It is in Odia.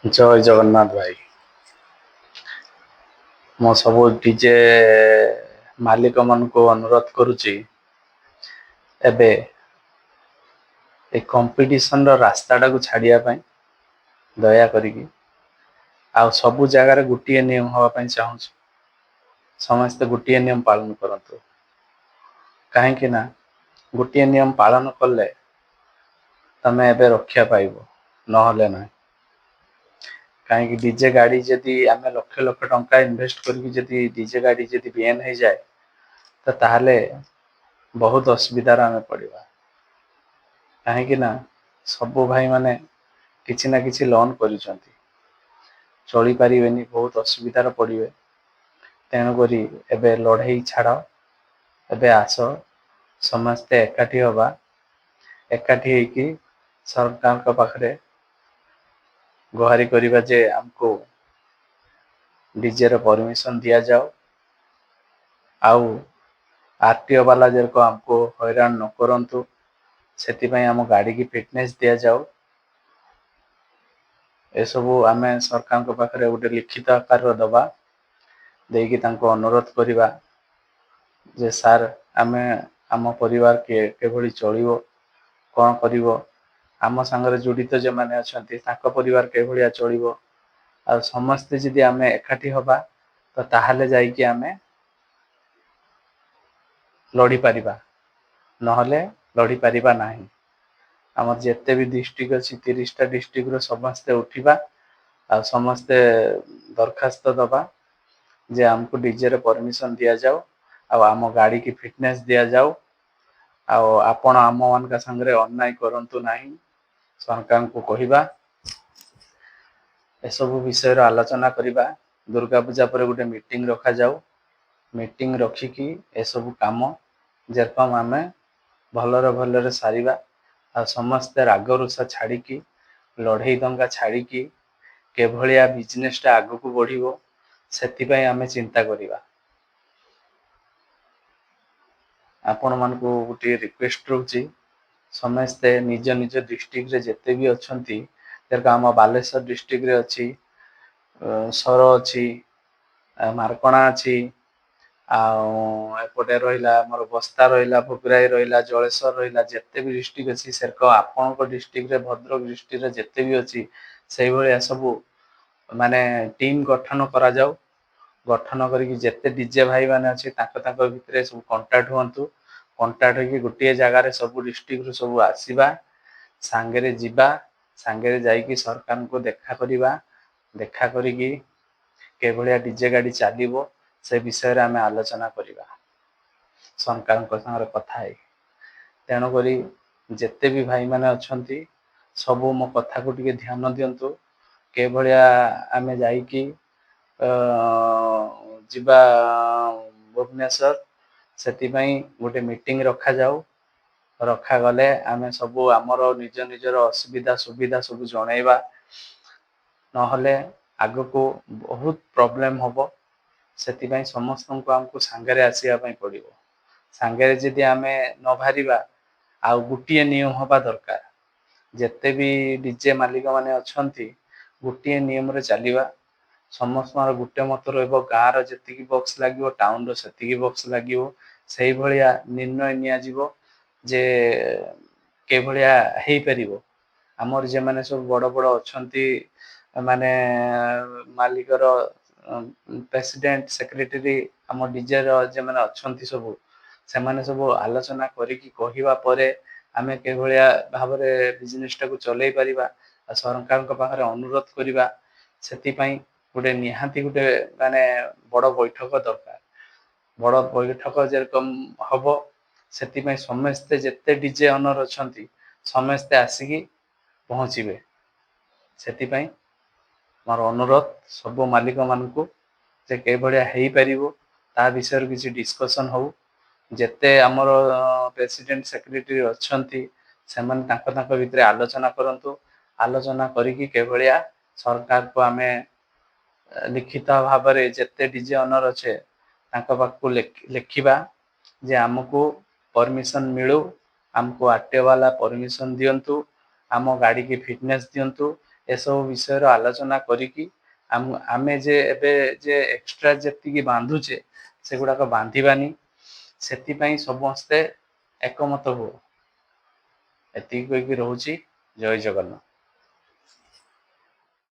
ଜୟ ଜଗନ୍ନାଥ ଭାଇ। ମୁଁ ସବୁ ଡିଜେ ମାଲିକମାନଙ୍କୁ ଅନୁରୋଧ କରୁଛି, ଏବେ ଏ କମ୍ପିଟିସନର ରାସ୍ତାଟାକୁ ଛାଡ଼ିବା ପାଇଁ ଦୟା କରିକି। ଆଉ ସବୁ ଜାଗାରେ ଗୋଟିଏ ନିୟମ ହେବା ପାଇଁ ଚାହୁଁଛି। ସମସ୍ତେ ଗୋଟିଏ ନିୟମ ପାଳନ କରନ୍ତୁ, କାହିଁକି ନା ଗୋଟିଏ ନିୟମ ପାଳନ କଲେ ତମେ ଏବେ ରକ୍ଷା ପାଇବ, ନହେଲେ ନାହିଁ। କାହିଁକି ଡିଜେ ଗାଡ଼ି ଯଦି ଆମେ ଲକ୍ଷ ଲକ୍ଷ ଟଙ୍କା ଇନଭେଷ୍ଟ କରିକି ଯଦି ଡିଜେ ଗାଡ଼ି ଯଦି ବ୍ୟାନ୍ ହେଇଯାଏ, ତ ତାହେଲେ ବହୁତ ଅସୁବିଧାରେ ଆମେ ପଡ଼ିବା। କାହିଁକି ନା ସବୁ ଭାଇମାନେ କିଛି ନା କିଛି ଲୋନ୍ କରିଛନ୍ତି, ଚଳିପାରିବେନି, ବହୁତ ଅସୁବିଧାରେ ପଡ଼ିବେ। ତେଣୁକରି ଏବେ ଲଢ଼େଇ ଛାଡ଼, ଏବେ ଆସ ସମସ୍ତେ ଏକାଠି ହବା। ଏକାଠି ହେଇକି ସରକାରଙ୍କ ପାଖରେ ଗୁହାରି କରିବା ଯେ ଆମକୁ ଡିଜେର ପରମିସନ ଦିଆଯାଉ ଆଉ ଆରଟିଓ ବାଲା ଯେରକ ଆମକୁ ହଇରାଣ ନ କରନ୍ତୁ, ସେଥିପାଇଁ ଆମ ଗାଡ଼ିକି ଫିଟନେସ୍ ଦିଆଯାଉ। ଏସବୁ ଆମେ ସରକାରଙ୍କ ପାଖରେ ଗୋଟେ ଲିଖିତ ଆକାରର ଦବା, ଦେଇକି ତାଙ୍କୁ ଅନୁରୋଧ କରିବା ଯେ ସାର୍, ଆମେ ଆମ ପରିବାର କିଭଳି ଚଳିବ, କ'ଣ କରିବ, ଆମ ସାଙ୍ଗରେ ଜଡ଼ିତ ଯେଉଁମାନେ ଅଛନ୍ତି ତାଙ୍କ ପରିବାର କିଭଳିଆ ଚଳିବ। ଆଉ ସମସ୍ତେ ଯଦି ଆମେ ଏକାଠି ହବା, ତ ତାହେଲେ ଯାଇକି ଆମେ ଲଢ଼ିପାରିବା, ନହେଲେ ଲଢ଼ିପାରିବା ନାହିଁ। ଆମର ଯେତେ ବି ଡିଷ୍ଟ୍ରିକ୍ଟ ଅଛି, 30ଟା ଡିଷ୍ଟ୍ରିକ୍ଟରୁ ସମସ୍ତେ ଉଠିବା ଆଉ ସମସ୍ତେ ଦରଖାସ୍ତ ଦବା ଯେ ଆମକୁ ଡିଜେର ପରମିସନ ଦିଆଯାଉ ଆଉ ଆମ ଗାଡ଼ିକି ଫିଟନେସ୍ ଦିଆଯାଉ ଆଉ ଆପଣ ଆମମାନଙ୍କ ସାଙ୍ଗରେ ଅନ୍ୟାୟ କରନ୍ତୁ ନାହିଁ। ସରକାରଙ୍କୁ କହିବା, ଏସବୁ ବିଷୟରେ ଆଲୋଚନା କରିବା। ଦୁର୍ଗା ପୂଜା ପରେ ଗୋଟେ ମିଟିଂ ରଖାଯାଉ। ମିଟିଂ ରଖିକି ଏସବୁ କାମ ଯେରକମ ଆମେ ଭଲରେ ଭଲରେ ସାରିବା ଆଉ ସମସ୍ତେ ରାଗରୁଷା ଛାଡ଼ିକି, ଲଢ଼େଇ ଦଙ୍ଗା ଛାଡ଼ିକି କିଭଳିଆ ବିଜନେସଟା ଆଗକୁ ବଢ଼ିବ, ସେଥିପାଇଁ ଆମେ ଚିନ୍ତା କରିବା। ଆପଣମାନଙ୍କୁ ଗୋଟିଏ ରିକ୍ୱେଷ୍ଟ ରହୁଛି, ସମସ୍ତେ ନିଜ ନିଜ ଡିଷ୍ଟ୍ରିକ୍ଟରେ ଯେତେ ବି ଅଛନ୍ତି, ଯେରକ ଆମ ବାଲେଶ୍ୱର ଡିଷ୍ଟ୍ରିକ୍ଟରେ ଅଛି, ସର ଅଛି, ମାରକଣା ଅଛି, ଆଉ ଏପଟେ ରହିଲା ଆମର ବସ୍ତା ରହିଲା, ଭୋଗରାଇ ରହିଲା, ଜଳେଶ୍ୱର ରହିଲା, ଯେତେ ବି ଡିଷ୍ଟ୍ରିକ୍ଟ ଅଛି ସେରକ ଆପଣଙ୍କ ଡିଷ୍ଟ୍ରିକ୍ଟରେ, ଭଦ୍ରକ ଡିଷ୍ଟ୍ରିକ୍ଟରେ ଯେତେ ବି ଅଛି, ସେଇଭଳିଆ ସବୁ ମାନେ ଟିମ୍ ଗଠନ କରାଯାଉ। ଗଠନ କରିକି ଯେତେ ଡିଜେ ଭାଇମାନେ ଅଛି, ତାଙ୍କ ତାଙ୍କ ଭିତରେ ସବୁ କଣ୍ଟାକ୍ଟ ହୁଅନ୍ତୁ। କଣ୍ଟାକ୍ଟ ହେଇକି ଗୋଟିଏ ଜାଗାରେ ସବୁ ଡିଷ୍ଟ୍ରିକ୍ଟରୁ ସବୁ ଆସିବା, ସାଙ୍ଗରେ ଯିବା, ସାଙ୍ଗରେ ଯାଇକି ସରକାରଙ୍କୁ ଦେଖା କରିବା। ଦେଖା କରିକି କିଭଳିଆ ଡିଜେ ଗାଡ଼ି ଚାଲିବ, ସେ ବିଷୟରେ ଆମେ ଆଲୋଚନା କରିବା ସରକାରଙ୍କ ସାଙ୍ଗରେ କଥା ହେଇ। ତେଣୁକରି ଯେତେ ବି ଭାଇମାନେ ଅଛନ୍ତି, ସବୁ ମୋ କଥାକୁ ଟିକେ ଧ୍ୟାନ ଦିଅନ୍ତୁ। କିଭଳିଆ ଆମେ ଯାଇକି ଯିବା ଭୁବନେଶ୍ୱର, ସେଥିପାଇଁ ଗୋଟେ ମିଟିଂ ରଖାଯାଉ। ରଖାଗଲେ ଆମେ ସବୁ ଆମର ନିଜ ନିଜର ଅସୁବିଧା ସୁବିଧା ସବୁ ଜଣେଇବା, ନହେଲେ ଆଗକୁ ବହୁତ ପ୍ରୋବ୍ଲେମ ହବ। ସେଥିପାଇଁ ସମସ୍ତଙ୍କୁ ଆମକୁ ସାଙ୍ଗରେ ଆସିବା ପାଇଁ ପଡ଼ିବ। ସାଙ୍ଗରେ ଯଦି ଆମେ ନ ବାହାରିବା, ଆଉ ଗୋଟିଏ ନିୟମ ହବା ଦରକାର। ଯେତେ ବି ଡିଜେ ମାଲିକମାନେ ଅଛନ୍ତି, ଗୋଟିଏ ନିୟମରେ ଚାଲିବା। ସମସ୍ତଙ୍କର ଗୋଟେ ମତ ରହିବ। ଗାଁର ଯେତିକି ବକ୍ସ ଲାଗିବ, ଟାଉନର ସେତିକି ବକ୍ସ ଲାଗିବ। ସେଇଭଳିଆ ନିର୍ଣ୍ଣୟ ନିଆଯିବ ଯେ କିଭଳିଆ ହେଇପାରିବ। ଆମର ଯେଉଁମାନେ ସବୁ ବଡ଼ ବଡ଼ ଅଛନ୍ତି, ମାନେ ମାଲିକର ପ୍ରେସିଡେଣ୍ଟ, ସେକ୍ରେଟାରୀ, ଆମ ଡିଜେର ଯେଉଁମାନେ ଅଛନ୍ତି ସବୁ, ସେମାନେ ସବୁ ଆଲୋଚନା କରିକି କହିବା ପରେ ଆମେ କିଭଳିଆ ଭାବରେ ବିଜନେସଟାକୁ ଚଲେଇ ପାରିବା ଆଉ ସରକାରଙ୍କ ପାଖରେ ଅନୁରୋଧ କରିବା, ସେଥିପାଇଁ ଗୋଟେ ନିହାତି ଗୋଟେ ମାନେ ବଡ଼ ବୈଠକ ଦରକାର। ବଡ଼ ବୈଠକ ଯେରକମ ହବ, ସେଥିପାଇଁ ସମସ୍ତେ ଯେତେ ଡିଜେ ଅନର ଅଛନ୍ତି, ସମସ୍ତେ ଆସିକି ପହଞ୍ଚିବେ। ସେଥିପାଇଁ ମୋର ଅନୁରୋଧ ସବୁ ମାଲିକମାନଙ୍କୁ ଯେ କିଭଳିଆ ହେଇପାରିବ, ତା ବିଷୟରେ କିଛି ଡିସ୍କସନ୍ ହଉ। ଯେତେ ଆମର ପ୍ରେସିଡେଣ୍ଟ, ସେକ୍ରେଟାରୀ ଅଛନ୍ତି, ସେମାନେ ତାଙ୍କ ତାଙ୍କ ଭିତରେ ଆଲୋଚନା କରନ୍ତୁ। ଆଲୋଚନା କରିକି କିଭଳିଆ ସରକାରକୁ ଆମେ ଲିଖିତ ଭାବରେ ଯେତେ ଡିଜେ ଅନର ଅଛେ, ତାଙ୍କ ପାଖକୁ ଲେଖିବା ଯେ ଆମକୁ ପରମିସନ ମିଳୁ, ଆମକୁ ଆରଟିଓ ବାଲା ପରମିସନ ଦିଅନ୍ତୁ, ଆମ ଗାଡ଼ିକି ଫିଟନେସ୍ ଦିଅନ୍ତୁ। ଏସବୁ ବିଷୟରେ ଆଲୋଚନା କରିକି ଆମେ ଯେ ଏବେ ଯେ ଏକ୍ସଟ୍ରା ଯେତିକି ବାନ୍ଧୁଛେ, ସେଗୁଡ଼ାକ ବାନ୍ଧିବାନି, ସେଥିପାଇଁ ସମସ୍ତେ ଏକମତ ହୁଅ। ଏତିକି କହିକି ରହୁଛି। ଜୟ ଜଗନ୍ନାଥ।